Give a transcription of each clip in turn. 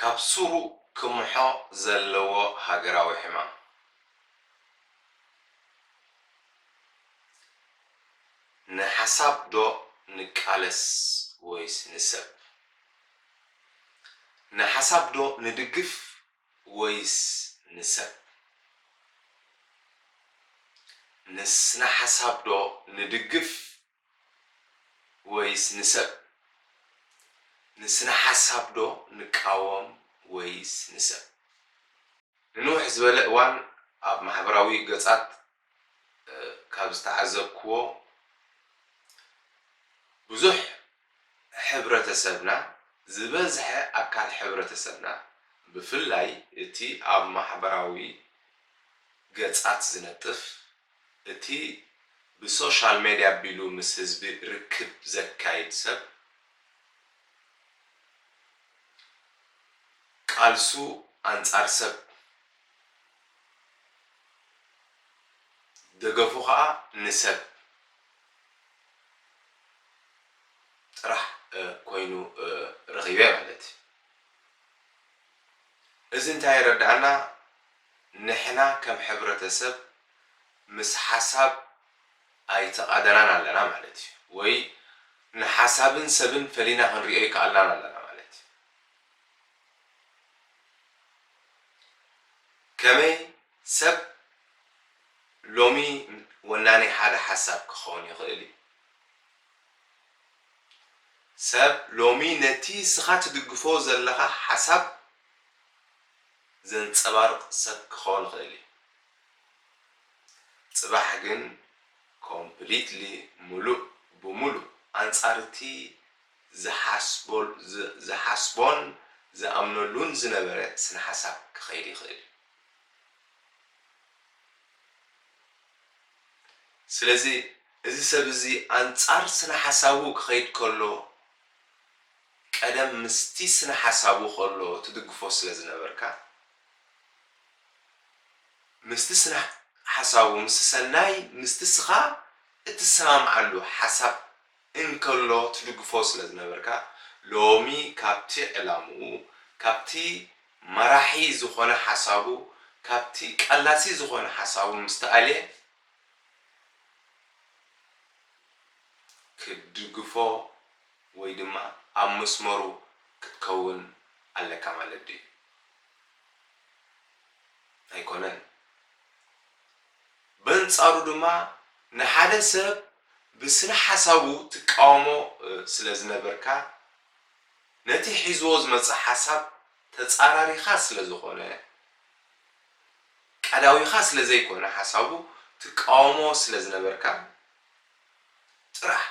ካብ ሱሩ ክምሖ ዘለዎ ሃገራዊ ሕማም። ንሓሳብ ዶ ንቃለስ ወይስ ንሰብ? ንሓሳብ ዶ ንድግፍ ወይስ ንሰብ? ንስነ ሓሳብ ዶ ንድግፍ ወይስ ንሰብ? ንስነ ሓሳብ ዶ ንቃወም ወይስ ንሰብ? ንንውሕ ዝበለ እዋን ኣብ ማሕበራዊ ገጻት፣ እ፣ ካብ ዝተዓዘብክዎ፣ ብዙሕ ሕብረተሰብና፣ ዝበዝሐ ኣካል ሕብረተሰብና፣ ብፍላይ እቲ ኣብ ማሕበራዊ ገጻት ዝነጥፍ፣ እቲ ብሶሻል ሜድያ ኣቢሉ ምስ ህዝቢ ርክብ ዘካይድ ሰብ፣ ቃልሱ ኣንጻር ሰብ፣ ደገፉ ኸኣ ንሰብ ጥራሕ፣ እ፣ ኮይኑ፣ እ፣ ረኺበ ማለት እዩ። እዚ እንታይ የረድኣና? ንሕና ከም ሕብረተሰብ ምስ ሓሳብ ኣይተቓደናን ኣለና ማለት እዩ። ወይ ንሓሳብን ሰብን ፈሊና ክንሪኦ ኣይከኣልናን ኣለና ማለት እዩ። ከመይ ሰብ ሎሚ ወናኒ ሓደ ሓሳብ ክኸውን ይኽእል እዩ? ሰብ ሎሚ ነቲ ስኻ ትድግፎ ዘለኻ ሓሳብ ዘንጸባርቕ ሰብ ክኸውን ይኽእል እዩ። ጽባሕ ግን ኮምፕሊትሊ፣ ሙሉእ ብሙሉእ፣ ኣንጻር እቲ ዝሓስቦ-፣ ዝ-፣ ዝሓስቦን ዝኣምነሉን ዝነበረ ስነ ሓሳብ ክኸይድ ይኽእል እዩ። ስለዚ እዚ ሰብ እዚ ኣንጻር ስነ ሓሳቡ ክኸይድ ከሎ፣ ቀደም ምስቲ ስነ ሓሳቡ ከሎ ትድግፎ ስለ ዝነበርካ፣ ምስቲ ስነ ሓሳቡ፣ ምስቲ ሰናይ፣ ምስቲ ስኻ እትሰማምዓሉ ሓሳብ እንከሎ ትድግፎ ስለ ዝነበርካ፣ ሎሚ ካብቲ ዕላምኡ፣ ካብቲ መራሒ ዝኾነ ሓሳቡ፣ ካብቲ ቀላሲ ዝኾነ ሓሳቡ ምስ ተኣልየ፣ ክትድግፎ ወይ ድማ ኣብ መስመሩ ክትከውን ኣለካ ማለት ድዩ? ኣይኮነን። በንጻሩ ድማ ንሓደ ሰብ ብስነ ሓሳቡ ትቃወሞ፣ እ፣ ስለ ዝነበርካ፣ ነቲ ሒዝዎ ዝመጽእ ሓሳብ ተጻራሪኻ ስለ ዝኾነ፣ ቀዳዊኻ ስለ ዘይኮነ ሓሳቡ ትቃወሞ ስለ ዝነበርካ ጥራሕ፣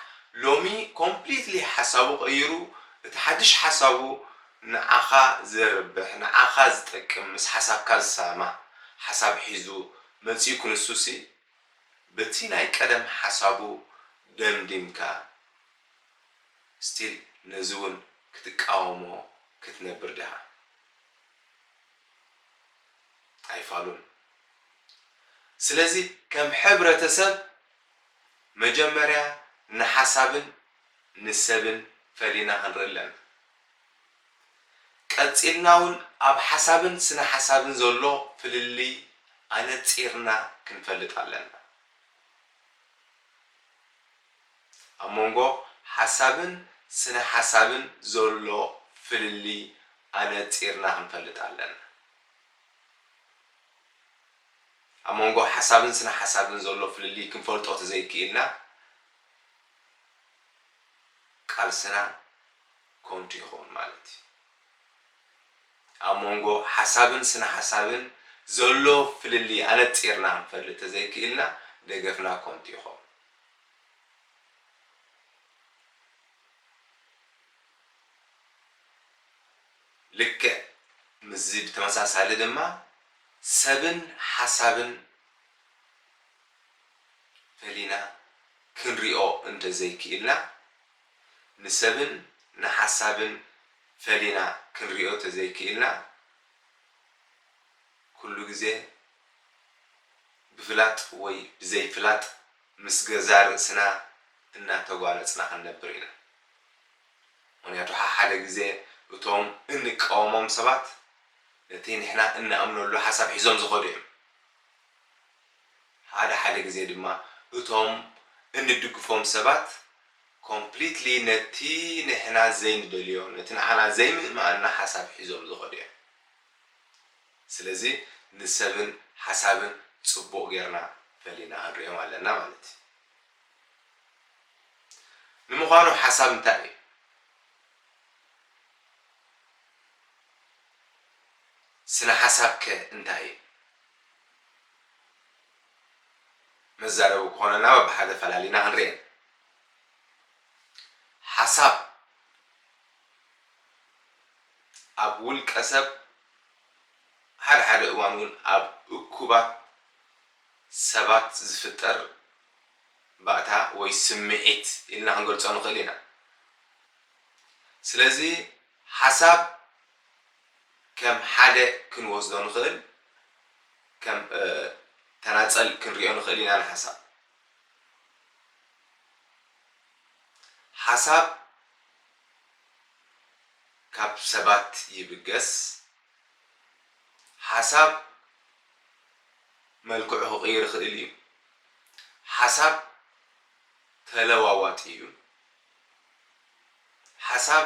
ሎሚ ኮምፕሊትሊ ሓሳቡ ቀይሩ፣ እቲ ሓድሽ ሓሳቡ ንዓኻ ዘርብሕ፣ ንዓኻ ዝጠቅም፣ ምስ ሓሳብካ ዝሰማማዕ ሓሳብ ሒዙ መጺኡ ክንሱሲ፣ በቲ ናይ ቀደም ሓሳቡ ደምዲምካ፣ ስቲል ነዚ እውን ክትቃወሞ ክትነብር ዲኻ? ኣይፋሉን። ስለዚ ከም ሕብረተሰብ መጀመርያ ንሓሳብን ንሰብን ፈሊና ክንርኢ ኣለና። ቀጺልና እውን ኣብ ሓሳብን ስነ ሓሳብን ዘሎ ፍልልይ ኣነጺርና ክንፈልጥ ኣለና። ኣብ መንጎ ሓሳብን ስነ ሓሳብን ዘሎ ፍልልይ ኣነጺርና ክንፈልጥ ኣለና። ኣብ መንጎ ሓሳብን ስነ ሓሳብን ዘሎ ፍልልይ ክንፈልጦ ተዘይክኢልና፣ ቃልስና ከንቱ ይኸውን ማለት እዩ። ኣብ መንጎ ሓሳብን ስነ ሓሳብን ዘሎ ፍልልይ ኣነጺርና ክንፈልጥ ተዘይክኢልና፣ ደገፍና ከንቱ ይኸውን። ልክዕ ምስዚ ብተመሳሳሊ ድማ፣ ሰብን ሓሳብን ፈሊና ክንሪኦ እንተዘይክኢልና፣ ንሰብን ንሓሳብን ፈሊና ክንሪኦ ተዘይክኢልና፣ ኩሉ ግዜ ብፍላጥ ወይ ብዘይፍላጥ ምስ ገዛእ ርእስና እናተጓነጽና ክንነብር ኢና። ምኽንያቱ፣ ሓ-፣ ሓደ ግዜ እቶም እንቃወሞም ሰባት ነቲ ንሕና እንኣምነሉ ሓሳብ ሒዞም ዝኸዱ እዮም። ሓደ ሓደ ግዜ ድማ እቶም እንድግፎም ሰባት ኮምፕሊትሊ ነቲ ንሕና ዘይንደልዮ፣ ነቲ ንዓና ዘይምእመኣና ሓሳብ ሒዞም ዝኸዱ እዮም። ስለዚ ንሰብን ሓሳብን ጽቡቕ ጌርና ፈሊና ክንሪኦም ኣለና ማለት እዩ። ንምዃኑ ሓሳብ እንታይ እዩ? ስነ ሓሳብ ከ እንታይ እዩ? መዛረቢ ክኾነና በብሓደ ፈላሊና ክንሪኤን። ሓሳብ ኣብ ውልቀ ሰብ፣ ሓደ ሓደ እዋን እውን ኣብ እኩባት ሰባት ዝፍጠር ባእታ ወይ ስምዒት ኢልና ክንገልጾ ንኽእል ኢና። ስለዚ ሓሳብ ከም ሓደ ክንወስዶ ንኽእል፣ ከም ተናጸል ክንሪኦ ንኽእል ኢና ንሓሳብ። ሓሳብ ካብ ሰባት ይብገስ። ሓሳብ መልክዑ ክቕይር ይኽእል እዩ። ሓሳብ ተለዋዋጢ እዩ። ሓሳብ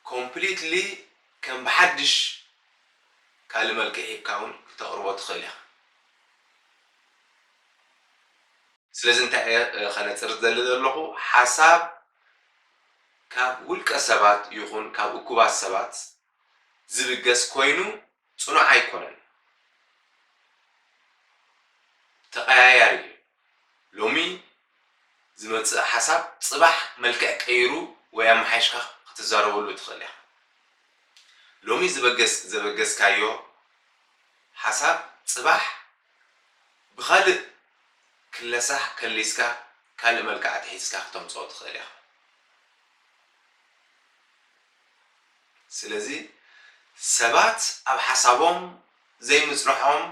ኮምፕሊትሊ ከም ብሓድሽ ካልእ መልክዕ ሂብካ እውን ክተቕርቦ ትኽእል ኢኻ። ስለዚ እንታይ እየ ከነጽር ዝደሊ ዘለኹ፣ ሓሳብ ካብ ውልቀ ሰባት ይኹን ካብ እኩባት ሰባት ዝብገስ ኮይኑ ጽኑዕ ኣይኮነን። ተቐያያሪ እዩ። ሎሚ ዝመጽእ ሓሳብ ጽባሕ መልክዕ ቀይሩ ወይ ኣመሓይሽካ ክትዛረበሉ ትኽእል ኢኻ። ሎሚ ዝበገስ ዘበገስካዮ ሓሳብ ጽባሕ ብኻልእ ክለሳ ከሊስካ ካልእ መልክዕ ኣትሒዝካ ክተምጽኦ ትኽእል ኢኻ። ስለዚ ሰባት ኣብ ሓሳቦም ዘይምጽንሖም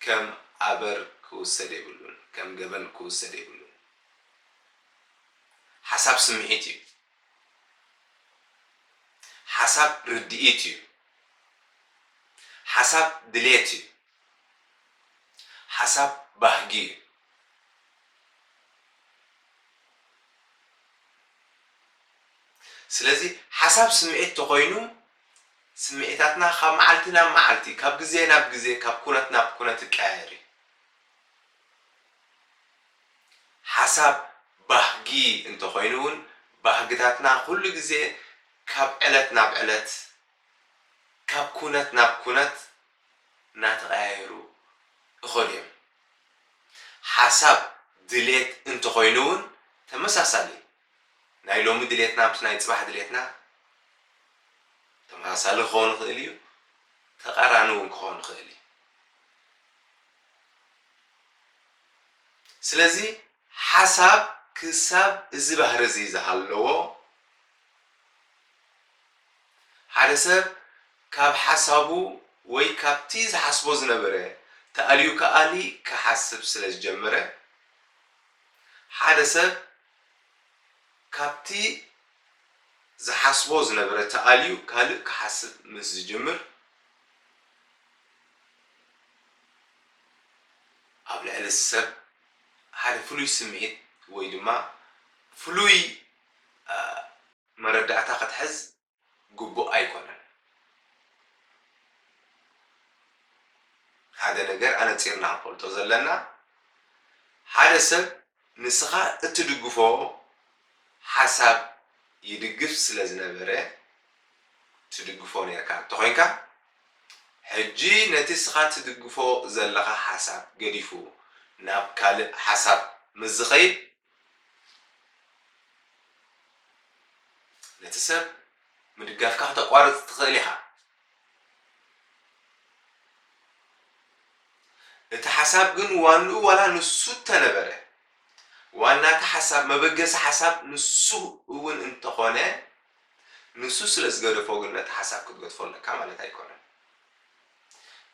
ከም ኣበር ክውሰድ የብሉን፣ ከም ገበን ክውሰድ የብሉን። ሓሳብ ስምዒት እዩ። ሓሳብ ርድኢት እዩ። ሓሳብ ድሌት እዩ። ሓሳብ ባህጊ እዩ። ስለዚ ሓሳብ ስምዒት ተኾይኑ፣ ስምዒታትና ካብ መዓልቲ ናብ መዓልቲ፣ ካብ ግዜ ናብ ግዜ፣ ካብ ኩነት ናብ ኩነት ይቀያየር እዩ። ሓሳብ ባህጊ እንተኾይኑ እውን፣ ባህግታትና ኩሉ ግዜ ካብ ዕለት ናብ ዕለት፣ ካብ ኩነት ናብ ኩነት እናተቐያየሩ ይኸዱ እዮም። ሓሳብ ድሌት እንተኾይኑ እውን ተመሳሳሊ፣ ናይ ሎሚ ድሌትና ምስ ናይ ጽባሕ ድሌትና ተመሳሳሊ ክኸውን ይኽእል እዩ፣ ተቓራኒ እውን ክኸውን ይኽእል እዩ። ስለዚ ሓሳብ ክሳብ እዚ ባህሪ እዚ ዝሃለዎ፣ ሓደ ሰብ ካብ ሓሳቡ ወይ ካብቲ ዝሓስቦ ዝነበረ ተኣልዩ ከኣሊ ክሓስብ ስለ ዝጀመረ፣ ሓደ ሰብ ካብቲ ዝሓስቦ ዝነበረ ተኣልዩ ካልእ ክሓስብ ምስ ዝጅምር፣ ኣብ ልዕሊ ሰብ ሓደ ፍሉይ ስምዒት ወይ ድማ ፍሉይ፣ እ፣ መረዳእታ ክትሕዝ ግቡእ ኣይኮነን። ሓደ ነገር ኣነጺርና ክንፈልጦ ዘለና፣ ሓደ ሰብ ንስኻ እትድግፎ ሓሳብ ይድግፍ ስለ ዝነበረ፣ ትድግፎ ነርካ እንተኾይንካ፣ ሕጂ ነቲ ንስኻ ትድግፎ ዘለኻ ሓሳብ ገዲፉ ናብ ካልእ ሓሳብ ምስ ዝኸይድ፣ ነቲ ሰብ ምድጋፍካ ከተቋርጽ ትኽእል ኢኻ። እቲ ሓሳብ ግን ዋንኡ ዋላ ንሱ እንተነበረ፣ ዋና እቲ ሓሳብ፣ መበገሲ ሓሳብ ንሱ እውን እንተኾነ፣ ንሱ ስለ ዝገደፎ ግን ነቲ ሓሳብ ክትገድፎ ኣለካ ማለት ኣይኮነን።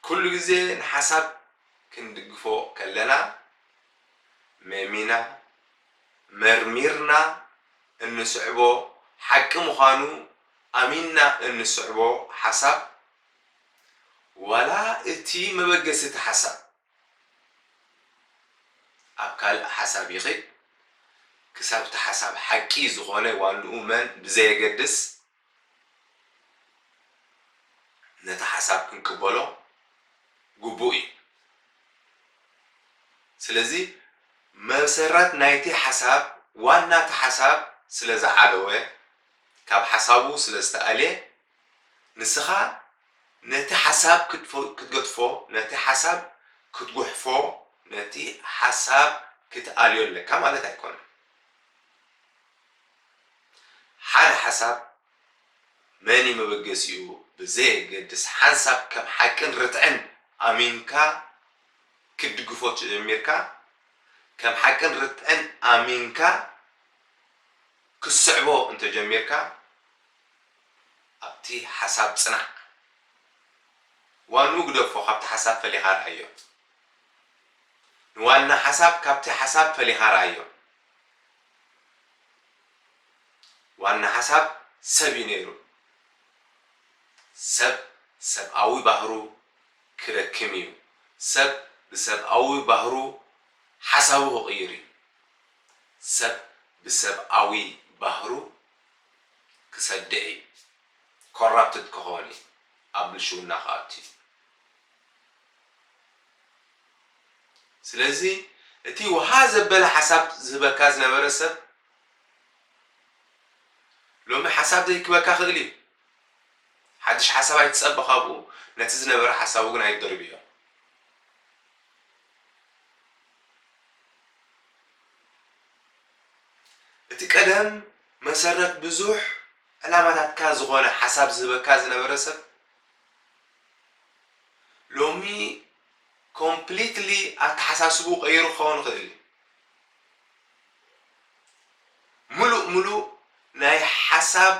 ኩሉ ግዜ ንሓሳብ ክንድግፎ ከለና፣ መሚና፣ መርሚርና እንስዕቦ ሓቂ ምዃኑ ኣሚንና እንስዕቦ ሓሳብ ዋላ እቲ መበገሲ እቲ ሓሳብ ኣብ ካልእ ሓሳብ ይኺድ ክሳብ እቲ ሓሳብ ሓቂ ዝኾነ ዋንኡ መን ብዘየገድስ ነቲ ሓሳብ ክንቅበሎ ግቡእ እዩ። ስለዚ መሰረት ናይቲ ሓሳብ ዋና እቲ ሓሳብ ስለ ዝዓለወ ካብ ሓሳቡ ስለ ዝተኣልየ ንስኻ ነቲ ሓሳብ ክትገድፎ፣ ነቲ ሓሳብ ክትጉሕፎ፣ ነቲ ሓሳብ ክትኣልዮ ኣለካ ማለት ኣይኮነን። ሓደ ሓሳብ መን እዩ መበገሲኡ ብዘየገድስ ሓንሳብ ከም ሓቅን ርትዕን ኣሚንካ ክትድግፎ ጀሚርካ፣ ከም ሓቅን ርትዕን ኣሚንካ ክትስዕቦ እንተጀሚርካ ኣብቲ ሓሳብ ጽናዕ። ዋንኡ ግደፎ፣ ካብቲ ሓሳብ ፈሊኻ ረኣዮ። ንዋና ሓሳብ ካብቲ ሓሳብ ፈሊኻ ረኣዮ። ዋና ሓሳብ ሰብ እዩ ነይሩ። ሰብ ሰብኣዊ ባህሩ ክደክም እዩ። ሰብ ብሰብኣዊ ባህሩ ሓሳቡ ክቕይር እዩ። ሰብ ብሰብኣዊ ባህሩ ክሰድዕ እዩ። ኮራፕትድ ክኸውን እዩ። ኣብ ብልሽውና ክኣቱ እዩ። ስለዚ እቲ ውሃ ዘበለ ሓሳብ ዝህበካ ዝነበረ ሰብ ሎሚ ሓሳብ ዘይክበካ ክእል እዩ። ሓድሽ ሓሳብ ኣይትጸበ ካብኡ፣ ነቲ ዝነበረ ሓሳቡ ግን ኣይትደርብዮ። እቲ ቀደም መሰረት ብዙሕ ዕላማታትካ ዝኾነ ሓሳብ ዝህበካ ዝነበረ ሰብ ሎሚ ኮምፕሊትሊ ኣተሓሳስቡ ቀይሩ ክኸውን ይኽእል እዩ። ሙሉእ ሙሉእ ናይ ሓሳብ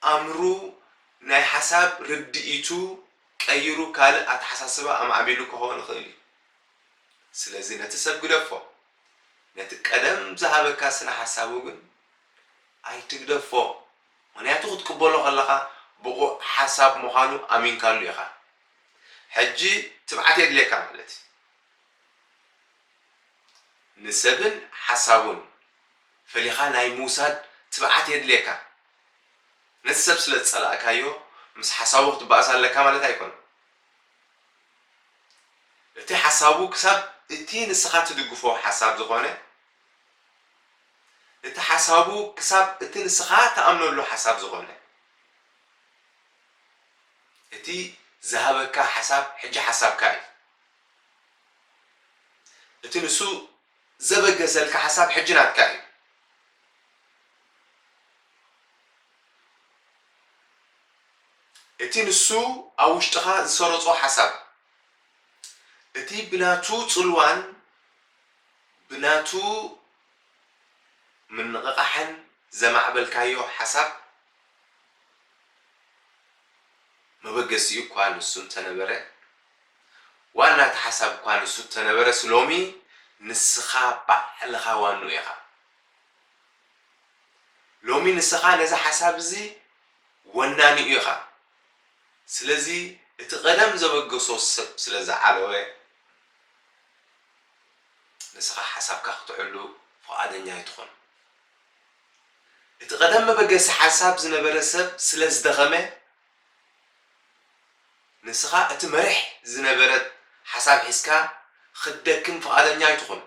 ኣምሩ ናይ ሓሳብ ርድኢቱ ቀይሩ ካልእ ኣተሓሳስባ ኣማዕቢሉ ክኸውን ይኽእል እዩ። ስለዚ ነቲ ሰብ ግደፎ። ነቲ ቀደም ዝሃበካ ስነ ሓሳቡ ግን ኣይትግደፎ። ምኽንያቱ ክትቅበሎ ከለኻ ብቑዕ ሓሳብ ምዃኑ ኣሚንካሉ ኢኻ። ሕጂ ትብዓት የድልየካ ማለት እዩ። ንሰብን ሓሳቡን ፈሊኻ ናይ ምውሳድ ትብዓት የድልየካ። ነቲ ሰብ ስለ ዝጸላእካዮ ምስ ሓሳቡ ክትበኣስ ኣለካ ማለት ኣይኮነን። እቲ ሓሳቡ ክሳብ እቲ ንስኻ ትድግፎ ሓሳብ ዝኾነ፣ እቲ ሓሳቡ ክሳብ እቲ ንስኻ ትኣምነሉ ሓሳብ ዝኾነ፣ እቲ ዝሃበካ ሓሳብ ሕጂ ሓሳብካ እዩ። እቲ ንሱ ዘበገሰልካ ሓሳብ ሕጂ ናትካ እዩ። እቲ ንሱ ኣብ ውሽጥኻ ዝሰረጾ ሓሳብ፣ እቲ ብናቱ ጽልዋን ብናቱ ምንቕቓሕን ዘማዕበልካዮ ሓሳብ መበገሲኡ እኳ ንሱ እንተነበረ፣ ዋና እቲ ሓሳብ እኳ ንሱ እንተነበረስ፣ ሎሚ ንስኻ ባዕልኻ ዋንኡ ኢኻ። ሎሚ ንስኻ ነዚ ሓሳብ እዚ ወናኒኡ ኢኻ። ስለዚ እቲ ቀደም ዘበገሶ ሰብ ስለ ዝዓለወ፣ ንስኻ ሓሳብካ ክትዕሉ ፍቓደኛ ኣይትኹን። እቲ ቀደም መበገሲ ሓሳብ ዝነበረ ሰብ ስለ ዝደኸመ፣ ንስኻ እቲ መሪሕ ዝነበረ ሓሳብ ሒዝካ ክትደክም ፍቓደኛ ኣይትኹን።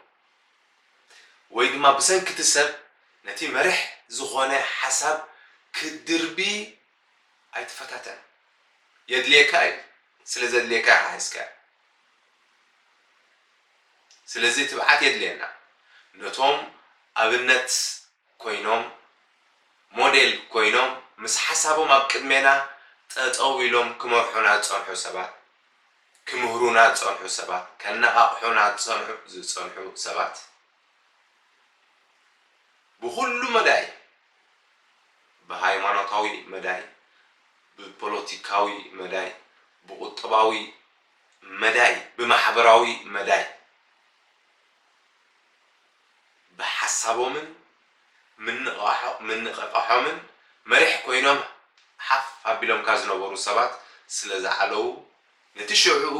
ወይ ድማ ብሰንኪ እቲ ሰብ ነቲ መሪሕ ዝኾነ ሓሳብ ክትድርቢ ኣይትፈታተን። የድልየካ እዩ። ስለ ዘድልየካ ኢኻ ሒዝካዮ። ስለዚ ትብዓት የድልየና። ነቶም ኣብነት ኮይኖም፣ ሞዴል ኮይኖም፣ ምስ ሓሳቦም ኣብ ቅድሜና ጠጠው ኢሎም ክመርሑና ዝጸንሑ ሰባት፣ ክምህሩና ዝጸንሑ ሰባት፣ ከነቓቕሑና ዝጸንሑ፣ ዝጸንሑ ሰባት፣ ብኹሉ መዳይ፣ ብሃይማኖታዊ መዳይ፣ ብፖለቲካዊ መዳይ፣ ብቁጠባዊ መዳይ፣ ብማሕበራዊ መዳይ፣ ብሓሳቦምን ምንቕቓሖ-፣ ምንቕቓሖምን መሪሕ ኮይኖም ሓፍ ኣቢሎምካ ዝነበሩ ሰባት ስለ ዝዓለዉ፣ ነቲ ሽዕኡ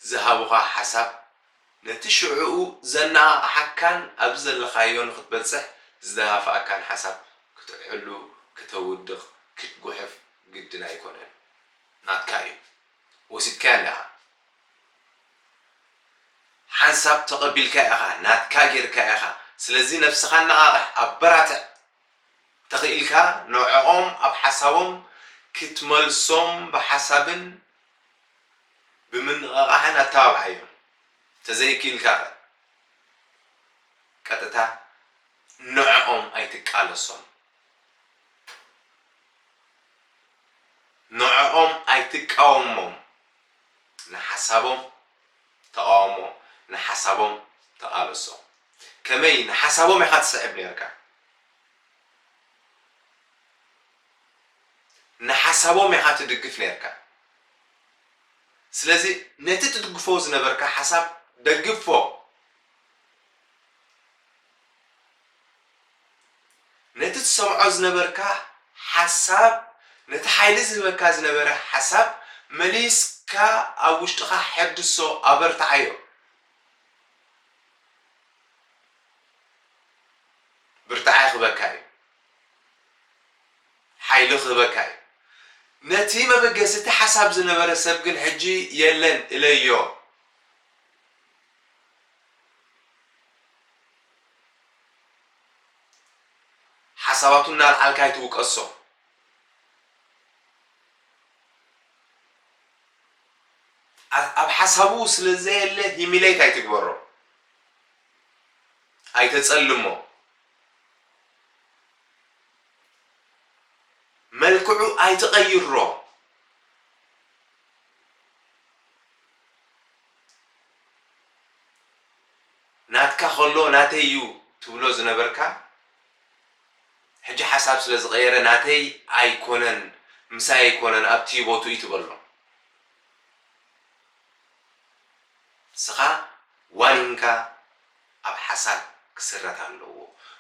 ዝሃቡኻ ሓሳብ፣ ነቲ ሽዕኡ ዘነቓቕሓካን ኣብዚ ዘለኻዮ ንኽትበጽሕ ዝደፋፍኣካን ሓሳብ ክትሕሉ፣ ክተውድቕ፣ ክትጉሕፍ ግድን ኣይኮነን። ናትካ እዩ። ወሲድካዮ ኣለኻ። ሓንሳብ ተቐቢልካ ኢኻ፣ ናትካ ጌርካ ኢኻ። ስለዚ ነብስኻ ኣነቓቕሕ፣ ኣበራትዕ። ተኽኢልካ ንዕኦም ኣብ ሓሳቦም ክትመልሶም ብሓሳብን ብምንቕቓሕን ኣተባብዓዮም። ተዘይክኢልካ ኸ ቀጥታ ንዕኦም ኣይትቃለሶም። ንዕኦም ኣይትቃወሞም። ንሓሳቦም ተቓወሞ፣ ንሓሳቦም ተቓለሶ። ከመይ ንሓሳቦም ኢኻ ትስዕብ ነርካ? ንሓሳቦም ኢኻ ትድግፍ ነርካ። ስለዚ ነቲ ትድግፎ ዝነበርካ ሓሳብ ደግፎ። ነቲ ትሰምዖ ዝነበርካ ሓሳብ፣ ነቲ ሓይሊ ዝህበካ ዝነበረ ሓሳብ መሊስካ ኣብ ውሽጥኻ ሐድሶ፣ ኣበርትዓዮ። ብርታዐ ክህበካ እዩ። ሓይሊ ክህበካ እዩ። ነቲ መበገሲ እቲ ሓሳብ ዝነበረ ሰብ ግን ሕጂ የለን፣ እለዮ። ሓሳባቱ እናልዓልካ ኣይትውቀሶ። ኣ-፣ ኣብ ሓሳቡ ስለ ዘየለ ሂሚሌት ኣይትግበሮ። ኣይተጸልሞ። መልክዑ ኣይትቐይሮ። ናትካ ከሎ ናተይ እዩ ትብሎ ዝነበርካ፣ ሕጂ ሓሳብ ስለ ዝቐየረ ናተይ ኣይኮነን፣ ምሳይ ኣይኮነን፣ ኣብቲ ቦትኡ እዩ ትበሎ። እስኻ ዋኒንካ ኣብ ሓሳብ ክስረት ኣለዎ።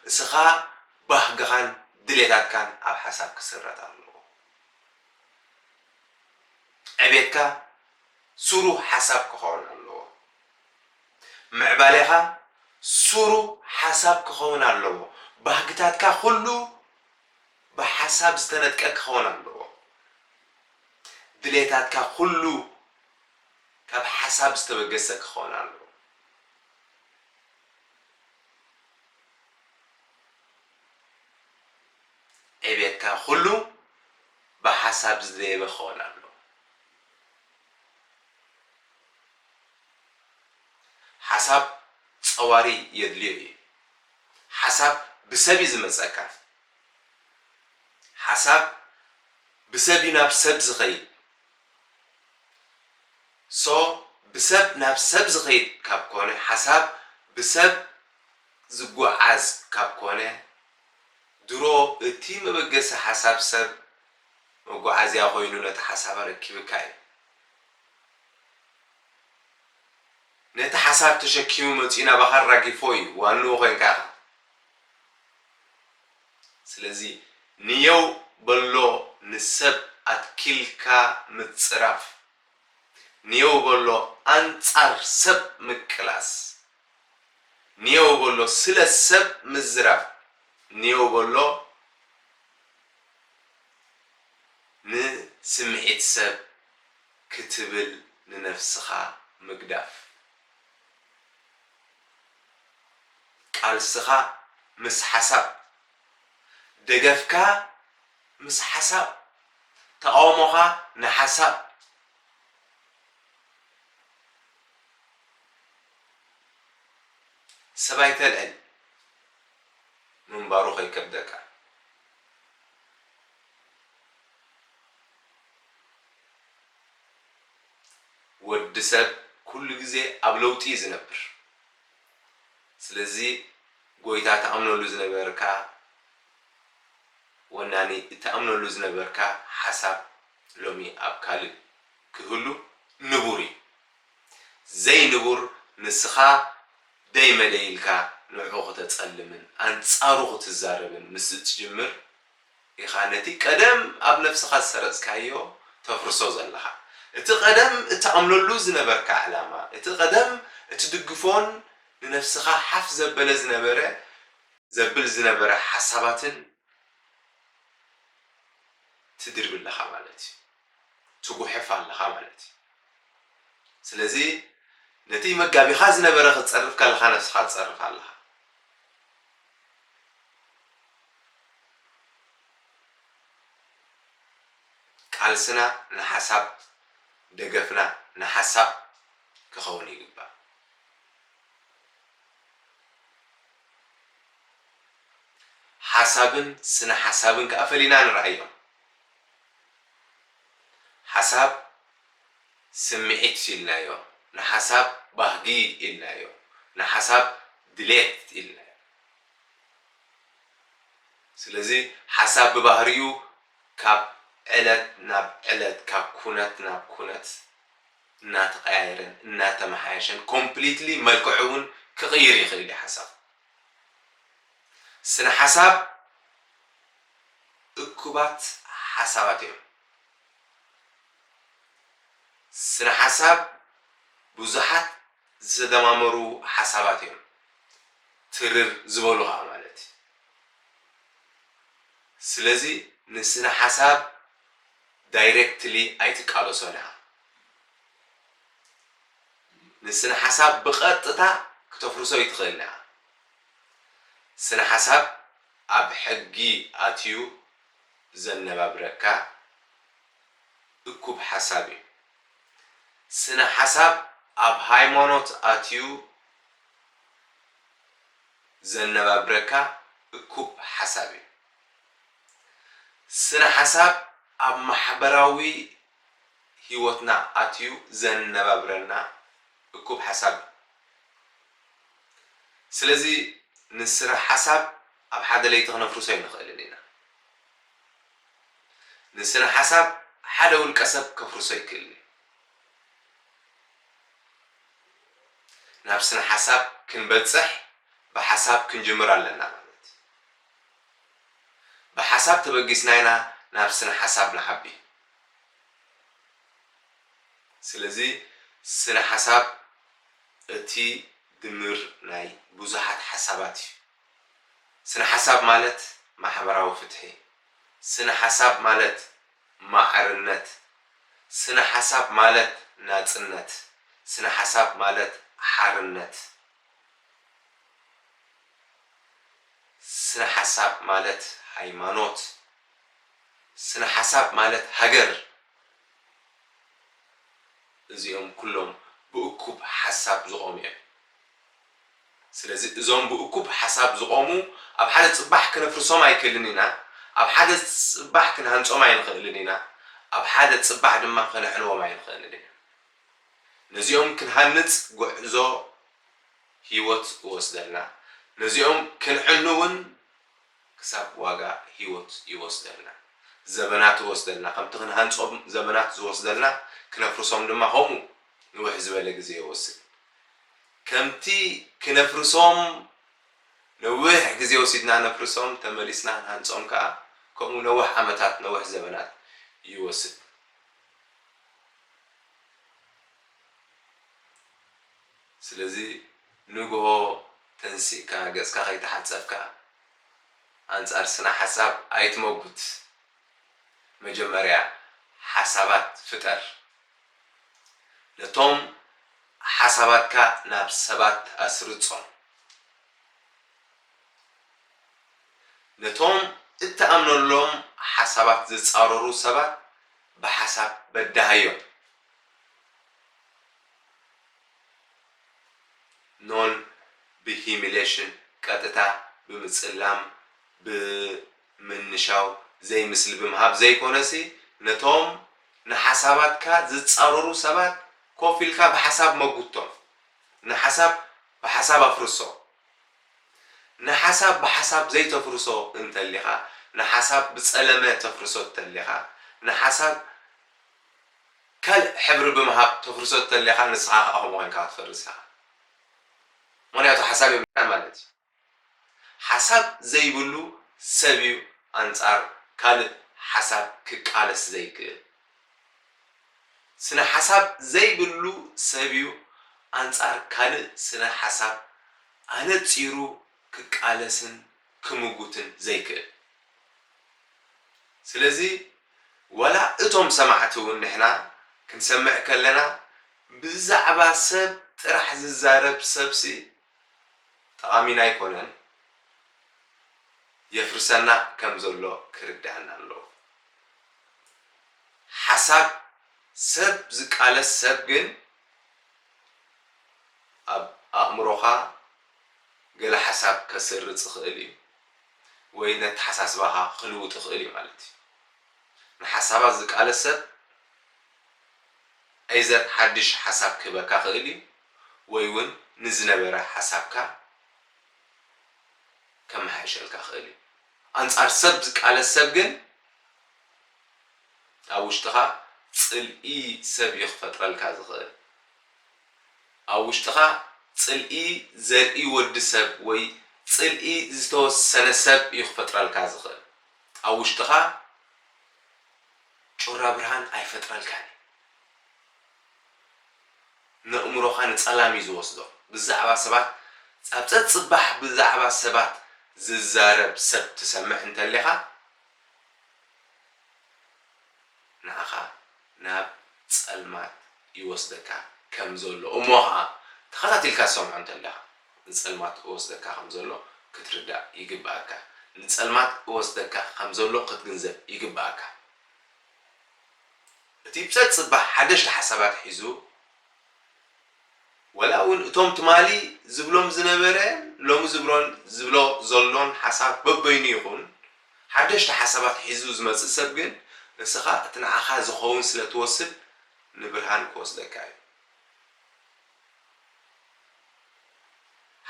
እስኻ ባህግኻን ድሌታትካን ኣብ ሓሳብ ክስረት ኣለዎ። ዕቤትካ ሱሩ ሓሳብ ክኸውን ኣለዎ። ምዕባሌኻ ሱሩ ሓሳብ ክኸውን ኣለዎ። ባህግታትካ ኩሉ ብሓሳብ ዝተነጥቀ ክኸውን ኣለዎ። ድሌታትካ ኩሉ ካብ ሓሳብ ዝተበገሰ ክኸውን ኣለዎ። ዕቤትካ ኩሉ ብሓሳብ ዝደየበ ክኸውን ኣለዎ። ሓሳብ ጸዋሪ የድልዮ እዩ። ሓሳብ ብሰብ እዩ ዝመጸካ። ሓሳብ ብሰብ እዩ ናብ ሰብ ዝኸይድ። ሶ ብሰብ ናብ ሰብ ዝኸይድ ካብ ኮነ፣ ሓሳብ ብሰብ ዝጓዓዝ ካብ ኮነ፣ ድሮ እቲ መበገሲ ሓሳብ ሰብ መጓዓዝያ ኮይኑ ነቲ ሓሳብ ኣረኪብካ እዩ። ነቲ ሓሳብ ተሸኪሙ መጺኡ ናባኻ ኣራጊፎ እዩ፣ ዋንኡ ኮይንካ ኢኻ። ስለዚ ንየው በሎ ንሰብ ኣትኪልካ ምጽራፍ። ንየው በሎ ኣንጻር ሰብ ምቅላስ። ንየው በሎ ስለ ሰብ ምዝራብ። ንየው በሎ ንስምዒት ሰብ ክትብል ንነፍስኻ ምግዳፍ። ቃልስኻ ምስ ሓሳብ፣ ደገፍካ ምስ ሓሳብ፣ ተቓውሞኻ ንሓሳብ። ሰብ ኣይተልዕል፣ ምንባሩ ከይከብደካ። ወዲ ሰብ ኩሉ ግዜ ኣብ ለውጢ እዩ ዝነብር። ስለዚ ጎይታ ትኣምነሉ ዝነበርካ፣ ወናኒ እትኣምነሉ ዝነበርካ ሓሳብ ሎሚ ኣብ ካልእ ክህሉ ንቡር እዩ። ዘይንቡር ንስኻ ደይ መደይ ኢልካ ንዕኡ ክተጸልምን ኣንጻሩ ክትዛረብን ምስ እትጅምር ኢኻ ነቲ ቀደም ኣብ ነፍስኻ ዝሰረጽካዮ ተፍርሶ ዘለኻ። እቲ ቀደም እትኣምነሉ ዝነበርካ ዕላማ፣ እቲ ቀደም እትድግፎን ንነፍስኻ ሓፍ ዘበለ ዝነበረ፣ ዘብል ዝነበረ ሓሳባትን ትድርቢ ኣለኻ ማለት እዩ። ትጉሕፍ ኣለኻ ማለት እዩ። ስለዚ ነቲ መጋቢኻ ዝነበረ ክትጸርፍ ከለኻ ነፍስኻ ትጸርፍ ኣለኻ። ቃልስና ንሓሳብ፣ ደገፍና ንሓሳብ ክኸውን ይግባእ። ሓሳብን ስነ ሓሳብን ከኣ ፈሊና ንርኣዮም። ሓሳብ ስምዒት ኢልናዮ፣ ንሓሳብ ባህጊ ኢልናዮ፣ ንሓሳብ ድሌት ኢልናዮ። ስለዚ ሓሳብ ብባህሪኡ ካብ ዕለት ናብ ዕለት፣ ካብ ኩነት ናብ ኩነት እናተቐያየረን እናተመሓየሸን፣ ኮምፕሊትሊ መልክዑ እውን ክቕይር ይኽእል እዩ ሓሳብ። ስነ ሓሳብ እኩባት ሓሳባት እዮም። ስነ ሓሳብ ብዙሓት ዝተደማመሩ ሓሳባት እዮም። ትርር ዝበሉ ኸዓ ማለት እዩ። ስለዚ ንስነ ሓሳብ ዳይሬክትሊ ኣይትቃለሶን ኢኻ። ንስነ ሓሳብ ብቐጥታ ክተፍርሶ ኣይትኽእልን ኢኻ። ስነ ሓሳብ ኣብ ሕጊ ኣትዩ ዘነባብረካ እኩብ ሓሳብ እዩ። ስነ ሓሳብ ኣብ ሃይማኖት ኣትዩ ዘነባብረካ እኩብ ሓሳብ እዩ። ስነ ሓሳብ ኣብ ማሕበራዊ ህይወትና ኣትዩ ዘነባብረና እኩብ ሓሳብ እዩ። ስለዚ ንስነ ሓሳብ ኣብ ሓደ ለይቲ ክነፍርሶ ኣይንኽእልን ኢና። ንስነ ሓሳብ ሓደ ውልቀ ሰብ ከፍርሶ ኣይክእልን እዩ። ናብ ስነ ሓሳብ ክንበጽሕ ብሓሳብ ክንጅምር ኣለና ማለት እዩ። ብሓሳብ ተበጊስና ኢና ናብ ስነ ሓሳብ ንዓቢ። ስለዚ ስነ ሓሳብ እቲ ድምር ናይ ብዙሓት ሓሳባት እዩ። ስነ ሓሳብ ማለት ማሕበራዊ ፍትሒ፣ ስነ ሓሳብ ማለት ማዕርነት፣ ስነ ሓሳብ ማለት ናጽነት፣ ስነ ሓሳብ ማለት ሓርነት፣ ስነ ሓሳብ ማለት ሃይማኖት፣ ስነ ሓሳብ ማለት ሃገር። እዚኦም ኩሎም ብእኩብ ሓሳብ ዝቖሙ እዮም። ስለዚ እዞም ብእኩብ ሓሳብ ዝቖሙ ኣብ ሓደ ጽባሕ ክነፍርሶም ኣይክእልን ኢና፣ ኣብ ሓደ ጽባሕ ክንሃንጾም ኣይንኽእልን ኢና፣ ኣብ ሓደ ጽባሕ ድማ ከነዕንዎም ኣይንኽእልን ኢና። ነዚኦም ክንሃንጽ ጉዕዞ ህይወት ይወስደልና፣ ነዚኦም ክንዕኑ እውን ክሳብ ዋጋ ህይወት ይወስደልና፣ ዘበናት ይወስደልና። ከምቲ ክንሃንጾም ዘበናት ዝወስደልና፣ ክነፍርሶም ድማ ከምኡ ንውሕ ዝበለ ግዜ ይወስድ። ከምቲ ክነፍርሶም ነዊሕ ግዜ ወሲድና ነፍርሶም፣ ተመሊስና ክንሃንጾም ከኣ ከምኡ ነዊሕ ዓመታት፣ ነዊሕ ዘበናት ይወስድ። ስለዚ ንግሆ ተንሲእካ ገጽካ ከይተሓጸብካ ኣንጻር ስነ ሓሳብ ኣይትመጉት። መጀመርያ ሓሳባት ፍጠር። ነቶም ሓሳባትካ ናብ ሰባት ኣስርጾም። ነቶም እትኣምነሎም ሓሳባት ዝጻረሩ ሰባት ብሓሳብ በድሃዮም። ኖን ብሂሚሌሽን፣ ቀጥታ ብምጽላም፣ ብምንሻው፣ ዘይምስሊ ብምሃብ ዘይኮነሲ፣ ነቶም ንሓሳባትካ ዝጻረሩ ሰባት ኮፍ ኢልካ ብሓሳብ መጉቶም። ንሓሳብ ብሓሳብ ኣፍርሶ። ንሓሳብ ብሓሳብ ዘይተፍርሶ እንተሊኻ፣ ንሓሳብ ብጸለመ ተፍርሶ እንተሊኻ፣ ንሓሳብ ካልእ ሕብሪ ብምሃብ ተፍርሶ እንተሊኻ፣ ንስኻ ከኣ ከምኡ ኮይንካ ክትፈርስ ኢኻ። ምኽንያቱ ሓሳብ የብልካን ማለት እዩ። ሓሳብ ዘይብሉ ሰብ እዩ ኣንጻር ካልእ ሓሳብ ክቃለስ ዘይክእል። ስነ ሓሳብ ዘይብሉ ሰብ እዩ ኣንጻር ካልእ ስነ ሓሳብ ኣነጺሩ ክቃለስን ክምጉትን ዘይክእል። ስለዚ ዋላ እቶም ሰማዕቲ እውን ንሕና ክንሰምዕ ከለና ብዛዕባ ሰብ ጥራሕ ዝዛረብ ሰብሲ ጠቓሚና ኣይኮነን፣ የፍርሰና ከም ዘሎ ክርድኣና ኣለዎ። ሓሳብ ሰብ ዝቃለስ ሰብ ግን ኣብ ኣእምሮኻ ገለ ሓሳብ ከስርጽ ይኽእል እዩ ወይ ነተሓሳስባኻ ክልውጥ ይኽእል እዩ ማለት እዩ። ንሓሳባት ዝቃለስ ሰብ ኣይዘር ሓድሽ ሓሳብ ክህበካ ይኽእል እዩ ወይ እውን ንዝነበረ ሓሳብካ ከመሓይሸልካ ይኽእል እዩ። ኣንጻር ሰብ ዝቃለስ ሰብ ግን ኣብ ውሽጥኻ ጽልኢ ሰብ እዩ ክፈጥረልካ ዝኽእል። ኣብ ውሽጥኻ ጽልኢ ዘርኢ ወዲ ሰብ ወይ ጽልኢ ዝተወሰነ ሰብ እዩ ክፈጥረልካ ዝኽእል። ኣብ ውሽጥኻ ጩራ ብርሃን ኣይፈጥረልካን እዩ። ንእምሮኻ ንጸላም እዩ ዝወስዶ። ብዛዕባ ሰባት ጸብጸብ ጽባሕ ብዛዕባ ሰባት ዝዛረብ ሰብ ትሰምዕ እንተሊኻ ንዓኻ ናብ ጸልማት ይወስደካ ከም ዘሎ እሞ ኸዓ ተኸታቲልካ ትሰምዖ እንተለኻ ንጸልማት እወስደካ ከም ዘሎ ክትርዳእ ይግብኣካ። ንጸልማት እወስደካ ከም ዘሎ ክትግንዘብ ይግብኣካ። እቲ ብጸት ጽባሕ ሓደሽቲ ሓሳባት ሒዙ ወላ እውን እቶም ትማሊ ዝብሎም ዝነበረ ሎሚ ዝብሎን ዝብሎ ዘሎን ሓሳብ በበይኑ ይኹን ሓደሽቲ ሓሳባት ሒዙ ዝመጽእ ሰብ ግን ንስኻ እቲ ንዓኻ ዝኸውን ስለ ትወስድ ንብርሃን ክወስደካ እዩ።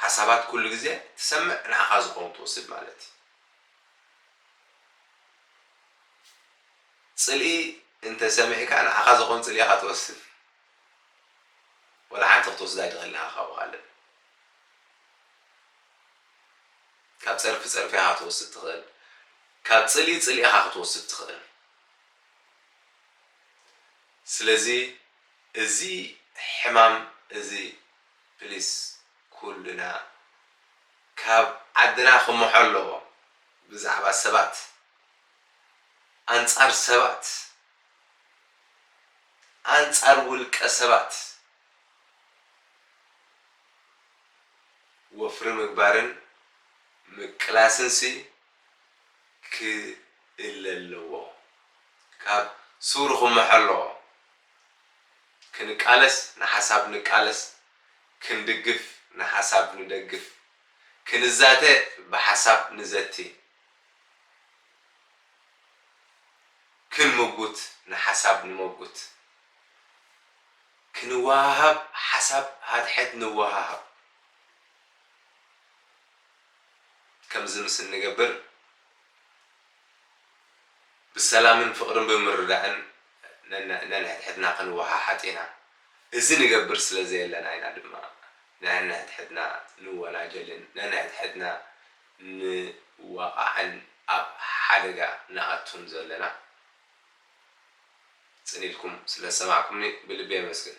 ሓሳባት ኩሉ ግዜ ትሰምዕ ንዓኻ ዝኸውን ትወስድ ማለት እዩ። ጽልኢ እንተ ሰሚዕካ ንዓኻ ዝኾን ጽልኢ ኢኻ ትወስድ። ወላ ሓንቲ ክትወስድ ኣይትኽእል ኢኻ ካብኡ ካልእ። ካብ ጸርፊ ጸርፊ ኢኻ ክትወስድ ትኽእል። ካብ ጽልኢ ጽልኢ ኢኻ ክትወስድ ትኽእል። ስለዚ እዚ ሕማም እዚ ፕሊስ ኩልና ካብ ዓድና ክምሖ ኣለዎ። ብዛዕባ ሰባት ኣንጻር ሰባት ኣንጻር ውልቀ ሰባት ወፍሪ ምግባርን ምቅላስንሲ ክእለ ኣለዎ። ካብ ሱሩ ክምሖ ኣለዎ። ክንቃለስ ንሓሳብ ንቃለስ፣ ክንድግፍ ንሓሳብ ንደግፍ፣ ክንዛተ ብሓሳብ ንዘቲ። ክንምጉት ንሓሳብ ንመጉት፣ ክንወሃሃብ ሓሳብ ሃድሕድ ንወሃሃብ። ከምዚ ምስ እንገብር ብሰላምን ፍቕርን ብምርዳእን ነንሕድሕድና ክንወሃሓጥ ኢና። እዚ ንገብር ስለ ዘየለና ኢና ድማ ንሕድሕድና ንወናጀልን ነንሕድሕድና ንዋቓዕን ኣብ ሓደጋ ንኣቱን ዘለና። ጽን ኢልኩም ስለ ዝሰማዕኩምኒ ብልቢ የመስግን።